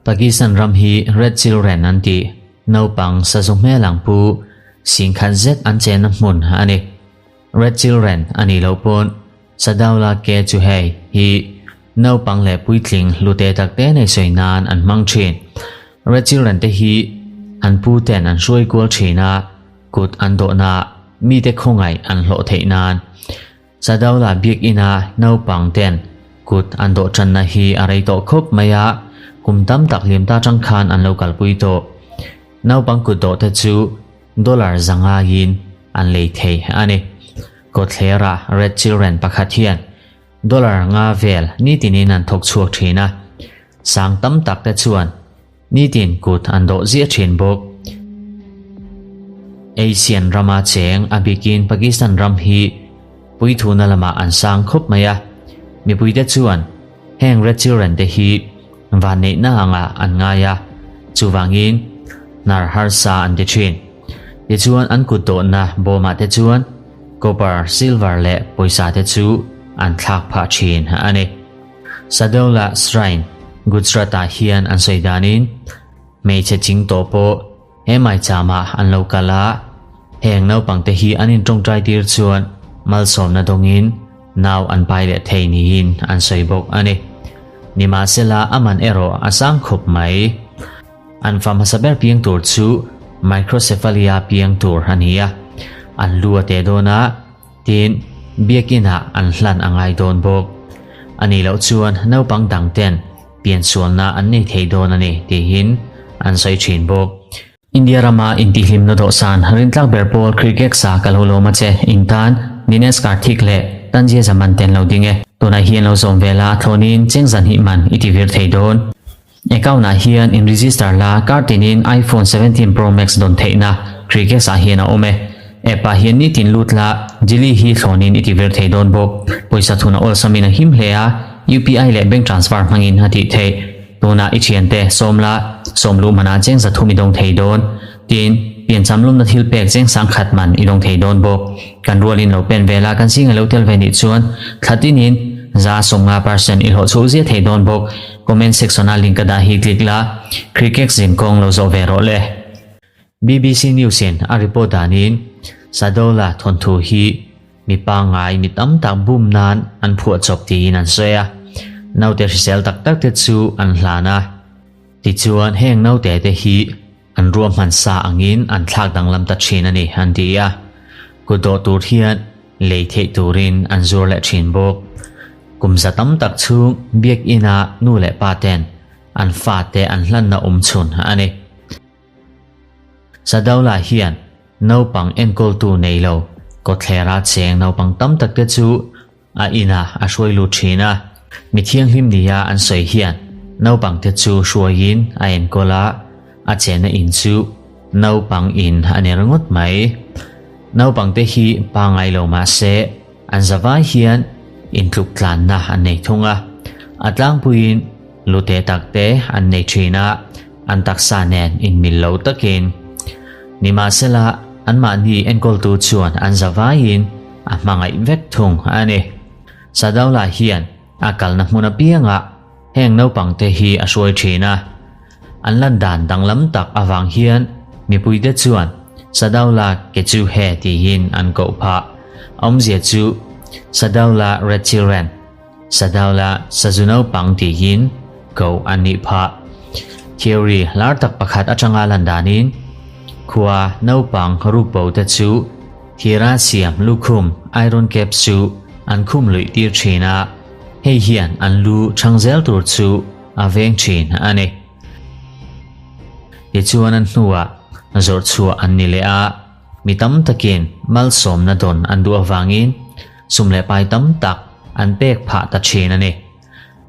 Pakistan ram hi Red Children an tih naupang sazu hmel ang pu singkhat zet an chenna hmun a ni. Red Children a nih loh pawn Sadaula ke chu hei hi naupang leh puitling hlute takte nei sawi nan an hmang thin. Red Children te hi an pu ten an hruai kual thin a, kut an dawhna mite khawngaih an hlawh theih nan. Sadaula biakina naupang ten kut an dawh tanna hi a rei tawh khawp mai a, kum tam tak hlim ta tang khan an lo kalpui tawh. Naupang kut dawh te chu Dollar zangaiin an lei thei a ni. Kawthlera Red Children pakhat hian dollar nga vel nitinin an thawk chhuak thin a, sang tam tak te chuan nitin kut an dawh ziah thin bawk. Asian rama cheng a bikin Pakistan ram hi puithuna lamah an sang khawp mai a, mipuite chuan heng Red Children te hi Vanneihna angah an ngai a, chuvangin hnar harsa an ti thin. Tichuan an kut dawhna bawmah te chuan copper, silver leh pawisa te chu an thlak phah thin a ni. Sadola Shrine, Gujarat-ah hian an sawi danin hmeichhe ching tawh pawh he maichama an lo kal a, heng naupangte hi an intawngtai tir chuan malsawmna dawngin nau an pai leh thei niin an sawi bawk a ni. Nimahsela a man erawh a sang khawp mai. An fa hmasa ber piang tur chu microcephaly-a piang tur a ni a, an lu a teh dawn a, tin biakinah an hlan a ngai dawn bawk. A nih loh chuan naupang dangten piansualna an nei thei dawn a ni tiin an sawi thin bawk. India rama intihhlimna dawhsan rintlak ber pawl cricket sa ka lo lawm a che, in tan Dinesh Karthik leh Tanzia Zaman te an lo ding e. Tunah hian lo zawm ve la, thlawnin cheng zan hnih man i ti vir thei dawn. Account ah hian in register la, kar tinin iPhone 17 Pro Max dawn theihna cricket ah hian a awm e. App ah hian nitin lut la, Jili hi thlawnin i ti vir thei dawn bawk. Pawisa thuna awlsamin a him hle a, UPI leh bank transfer hmangin a tih theih. Tunah i thiante sawm la, sawm luh manah cheng zathum i dawng thei dawn. Tin, piancham lumna thil pek cheng sangkhat man i dawng thei dawn bawk. Kan rualin lo pen vel a, kan zinga lo tel ve nih chuan thla tinin za 50 percent i hlawh chhuh zia thei dawn bawk. Comment section a link ka dah hi click la, Cricket zinkawng lo zawh ve rawh le. BBC News in a report danin Sadola thawnthu hi mi pangngai mi tam tak bum nan an phuah chawp tiin an sawi a, naute hrisel tak tak te chu an hlan a. Tichuan heng naute te hi an ruahman sa angin an thlak danglam ta thin a ni an ti a, kut dawh tur hian lei theih turin an zuar leh thin bawk. Kum za tam tak chhung biakinn ah nu leh pa ten an fate an hlanna awm chhun a ni. Sadaula hian naupang enkawltu nei lo kawthlera cheng naupang tam tak te chu a inah a hruai lut thin a. Mi thianghlim nia an sawi hian naupang te chu hruaiin a enkawl a, a chenna in chu naupang in a ni ringawt mai. Naupang te hi pangngai lo mah se an zavai hian intluk tlanna an nei thung a, a tlangpuiin lute tak te an nei thin a. An taksa nen inmil lo takin. Nimahsela, anmahni enkawltu chuan an zavaiin a hmangaih vek thung a ni. Sadaula hian a kalna hmun apiangah heng naupangte hi a hruai thin a. An lan dan danglam tak avang hian mipuite chuan Sadaula ke chu he tiin an koh phah. Awmzia chu Sadaula Red Children. Sadaula sazu naupang tiin ko an nih phah. Theory lar tak pakhat atanga lan danin khua naupang rukbo te chu thira siam lukhum iron cap chu an khum luih tir thin a, hei hian an lu chhang zel tur chu a veng thin a ni. Tichuan an hnuah zawrh chhuah an ni leh a, mi tam takin malsawmna dawn an duh avangin sum leh pai tam tak an pek phah ta thin a ni.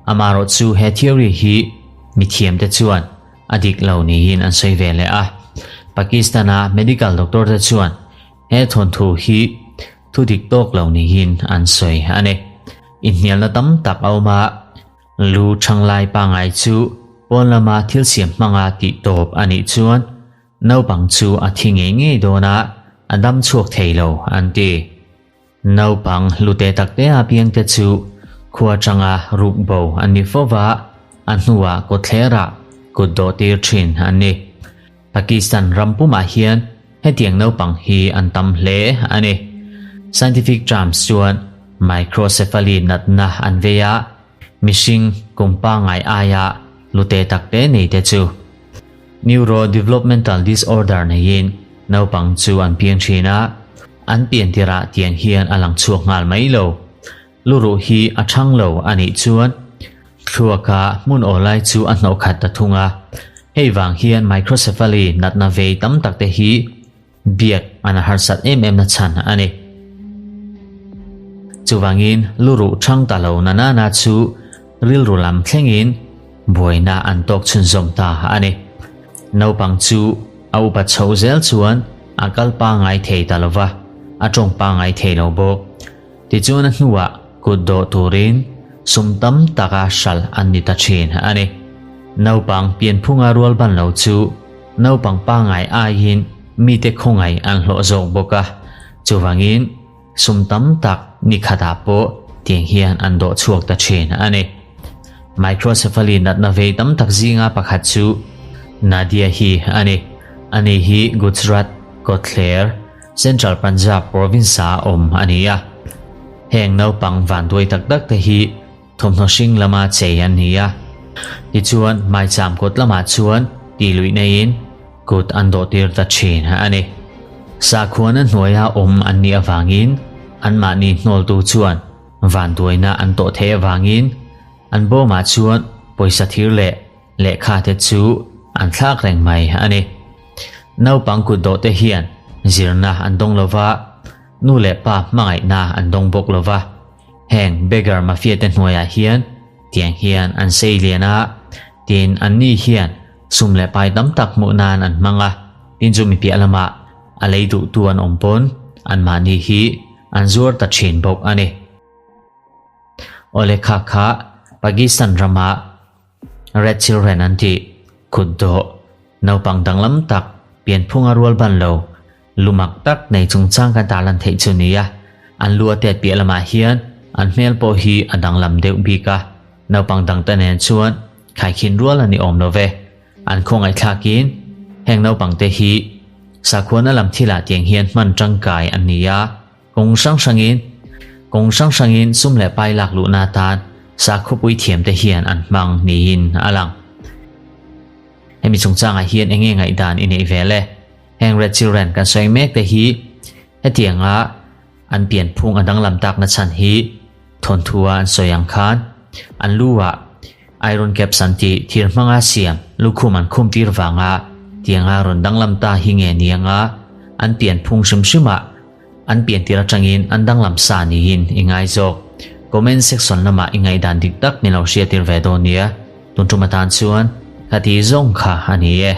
Amaherawh chu he theory hi mithiamte chuan a dik lo niin an sawi ve leh a. Pakistan-a medical doctor te chuan he thawnthu hi thu dik tawk lo niin an sawi a ni. Inhnialna tam tak a awm a, lu thanglai pangngai chu pawn lama thil siam hmanga tih tawp a nih chuan naupang chu a thi ngei ngei dawn a, a dam chhuak thei lo an ti. Naupang hlute takte a piangte chu Khua atanga ruk bo an ni fo va, a hnuah kawtthlerah kut dawh tir thin an ni. Pakistan ram pumah hian hetiang naupang hi an tam hle a ni. Scientific terms chuan microcephaly natna an vei a, mihring kum pangngai aia lute takte nei te chu neurodevelopmental disorder neiin naupang chu an piang thin a, an pian tirah tiang hian a lang chhuak nghal mai lo. Luruh hi a thang lo a nih chuan thluaka hmun aw lai chu a hnawh khat ta thung a, hei vang hian microcephaly natna vei tam tak te hi biak an harsat em em na chhan a ni. Chuvangin luruh thang ta lo na nana chu rilru lam thlengin buaina an tawk chhunzawm ta a ni. Naupang chu a upa chhoh zel chuan a kal pangngai thei ta lova, a tawng pangngai thei lo bawk. Tichuan a hnuah kut dawh turin sum tam taka hralh an ni ta thin a ni. Naupang pianphunga rual ban lo chu naupang pangngai aiin mite khawngaih an hlawh zawk bawk a, chuvangin sum tam tak ni khatah pawh tiang hian an dawh chhuak ta thin a ni. Microcephaly natna vei tam tak zinga pakhat chu Nadia hi a ni. Ani hi Gujarat kawtthler Central Punjab province-a awm a ni a. Heng naupang vanduai tak tak te hi thawmhnaw hring lama chei an ni a. Tichuan, maicham kawt lamah chuan tih luih neiin kut an dawhtir ta thin a ni. Sakhuana hnuaia awm an nih avangin anmahni hnawltu chuan vanduaina an tawh theih avangin an bawmah chuan pawisa thir leh Lehkha te chu an thlak reng mai a ni. Naupang kut dawh te hian zirna an dawng lo va, nu leh pa hmangaihna an dawng bawk lo va. Heng beggar mafia te hnuaiah hian tiang hian an sei lian a, tin anni hian sum leh pai tam tak hmuh nan an hmang a, tin chu mi piah lamah a lei duhtu an awm pawn anmahni hi an zuar ta thin bawk a ni. Awle kha kha Pakistan rama Red Children an tih kut dawh naupang danglam tak pianphunga rual ban lo lumak tak nei chungchang kan tarlan theih chu nia. An lu a tet piah lamah hian an hmel pawh hi a danglam deuh bik a, naupang dangte nen chuan khaikhin rual a ni awm lo ve. An khawngaihthlakin heng naupangte hi sakhuana lam thilah tiang hian hman tangkai an ni a. Kawng hrang hrangin Kawng hrang hrangin sum leh pai lak luhna atan sakhawpui thiamte hian an hmang niin a lang. Hemi chungchangah hian eng nge ngaihdan i neih ve le? Heng Red Children kan sawi mek te hi hetianga an pianphung a danglam takna chhan hi thawnthua an sawi ang khan an lu ah Iron caps an tih thir hmanga siam lukhum an khum tir vanga tianga rawn danglam ta hi nge nianga an pianphung hrim hrimah An pian tir atangin an danglam sa niin i ngai zawk. Comment section lamah i ngaihdan dik tak min lo hriatir ve dawn nia. Tun tum atan chuan ka ti zawng kha a ni e.